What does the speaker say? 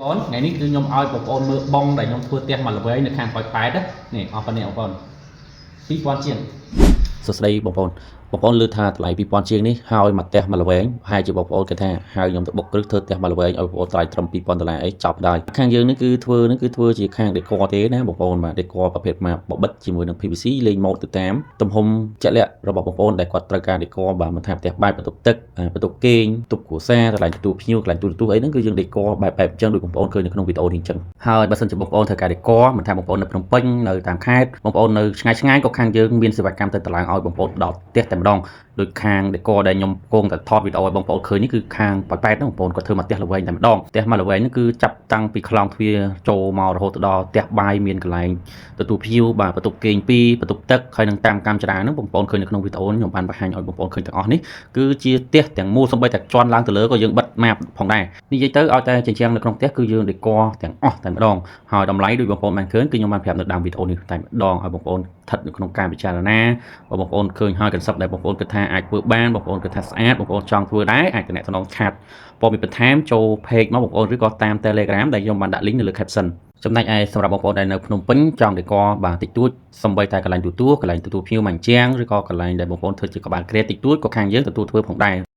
បងថ្ងៃនេះគឺខ្ញុំឲ្យបងប្អូនមើលបងដែលខ្ញុំធ្វើផ្ទះមួយល្វែងនៅខាងប៉ោយប៉ែតណានេះអស់ប៉ុណ្ណេះបងប្អូន2000ជាងសួស្តីបងប្អូនបងប្អូនលើថាតម្លៃ2000ជាងនេះហើយមួយផ្ទះមួយល្វែងហើយជាបងប្អូនគេថាហើយខ្ញុំទៅបុកគ្រឹះធ្វើផ្ទះមួយល្វែងឲ្យបងប្អូនថ្លៃត្រឹម2000ដុល្លារអីចប់ដែរខាងយើងនេះគឺធ្វើនេះគឺធ្វើជាខាង decor ទេណាបងប្អូនបាទ decor ប្រភេទមកបបិទជាមួយនឹង PVC លេងម៉ូដទៅតាមទំហំជាក់លាក់របស់បងប្អូនដែលគាត់ត្រូវការ decor បាទមិនថាផ្ទះបែបបន្ទប់ទឹកបន្ទប់គេងបន្ទប់គ្រួសារកន្លែងទទួលភ្ញៀវកន្លែងទូរទស្សន៍អីហ្នឹងគឺយើង decor បែបបែបអញ្ចឹងដូចបងប្អូនឃើញនៅក្នុងវីដេអូនេះអញ្ចឹងហើយបើសិនជាបងប្អូនត្រូវការ decor មិនថាបងប្អូននៅភ្នំពេញនៅតាមខេត្តបងប្អូននៅឆ្ងាយឆ្ងាយក៏ខាងយើងមានសេវាកម្មទៅតម្លើងឲ្យបងប្អូនដល់ផ្ទះតែម្ដងដូចខាង decor ដែលខ្ញុំគងតែថតវីដេអូឲ្យបងប្អូនឃើញនេះគឺខាងប៉ោយប៉ែតហ្នឹងបងប្អូនគាត់ធ្វើមកផ្ទះល្វែងតែម្ដងផ្ទះមកល្វែងហ្នឹងគឺចាប់តាំងពីខ្លោងទ្វារចូលមករហូតដល់ផ្ទះបាយមានកន្លែងទទួលភ្ញៀវបាទបន្ទប់គេងពីរបន្ទប់ទឹកហើយនឹងតាមកម្មចរាហ្នឹងបងប្អូនឃើញនៅក្នុងវីដេអូខ្ញុំបានបង្ហាញឲ្យបងប្អូនឃើញទាំងអស់នេះគឺជាផ្ទះទាំងមូលសូម្បីតែជន់ឡើងទៅលើក៏យើងបិទម៉ាបផងដែរនិយាយទៅឲ្យតែជញ្ជាំងនៅក្នុងផ្ទះគឺយើង decor ទាំងអស់តែម្ដងហើយតម្លៃដូចបងប្អូនបានឃើញគឺខ្ញុំបានប្រាប់នៅដើមវីដេអូនេះតែម្ដងឲ្យបងប្អូនស្ថិតនៅក្នុងការពិចារណាបើបងប្អូនឃើញហើយ concept ដែលបងប្អូនគិតថាអាចធ្វើបានបងប្អូនគិតថាស្អាតបងប្អូនចង់ធ្វើដែរអាចតំណតំណង chat ព័ត៌មានបន្ថែមចូល page មកបងប្អូនឬក៏តាម Telegram ដែលខ្ញុំបានដាក់ link នៅលើ caption ចំណែកឯសម្រាប់បងប្អូនដែលនៅភ្នំពេញចង់ decor បាទតិចតួចសំបីតែកន្លែងទូទួលកន្លែងទទួលភ្ញៀវមួយជាងឬក៏កន្លែងដែលបងប្អូនធ្វើជាក្បាលគ្រែតិចតួចក៏ខាងយើងទទួលធ្វើផងដែរ។